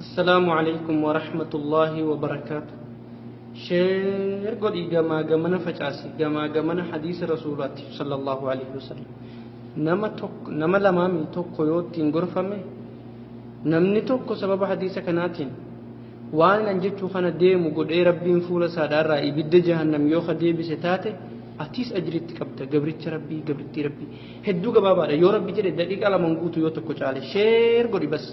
Assalaamu Aleykum Warahmatullaahi Wabarakaatu Share godhi gamaa gamana facaasi gamaa gamana hadiisa rasuulaati sallallahu alaihi wasallam nama tokko nama lamaami tokko yoo ittiin gorfame namni tokko sababa hadiisa kanaatiin waan an jechuu kana deemu godhee rabbiin fuula isaadhaarraa ibidda jahannam yoo ka deebise taate atiis ajriitti qabda gabricha rabbii gabrittii rabbii hedduu gabaabaadha yoo rabbi jedhe daqiiqaa laman guutu yoo tokko caale sheer godhi bas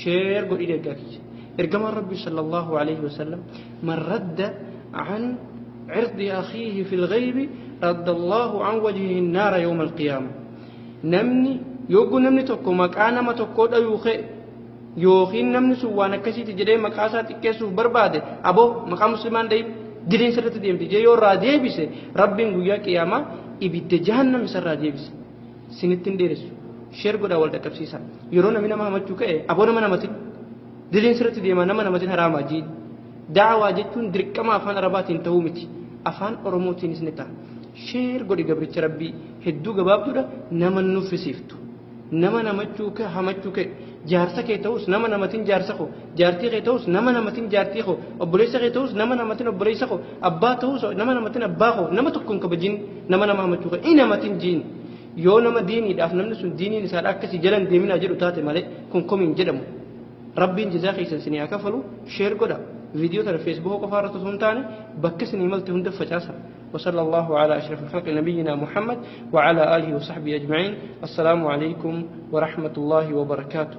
Share godhi ergaa kiyya. Ergamaan Rabbii sallallahu alayhi wasallam man radda an cirdi akhiihi fil ghaybi radda Allahu an wajhihi naara yawma alqiyaama. Namni yogguu namni tokko maqaa nama tokkoo dhayuu ka'e yookiin namni sun waan akkasiiti jedhee maqaa isaa xiqqeessuuf barbaade aboo maqaa muslimaan dhayin diliin sirratti deemti jee yoo irraa deebise Rabbiin guyyaa qiyaamaa ibidda jahannam isarraa deebise. Sinitti hin dheeressu. Share godhaa wal dhaqqabsiisaa. Yeroo namni nama hamachuu ka'e aboo nama namatin diliin sirratti deemaa nama namatin haraamaa jiin. Da'awaa jechuun dirqama afaan Arabaatiin ta'uu miti. Afaan Oromootiinis ni ta'a. Share godhi gabricha Rabbii hedduu gabaabduudha nama nuffisiiftu. Nama namachuu ka'e hamachuu ka'e jaarsa kee ta'us nama namatin jaarsa koo jaartii kee ta'us nama namatin jaartii koo obboleessa kee ta'us nama namatin obboleessa koo abbaa ta'us nama namatin abbaa koo nama tokko hin kabajin nama nama hamachuu ka'e in hamatin jiin. Yoo nama diiniidhaaf namni sun diiniin isaadha akka si jala hin deeminaa jedhu taate malee kun komii hin jedhamu. Rabbiin jazaa keessan isinii haa kafalu share godha. Viidiyoo tana Facebook qofaa irratti osoo hin taane bakka isinii malte hunda facaasa. وصلى الله على أشرف الخلق نبينا محمد وعلى آله وصحبه أجمعين السلام عليكم ورحمة الله وبركاته.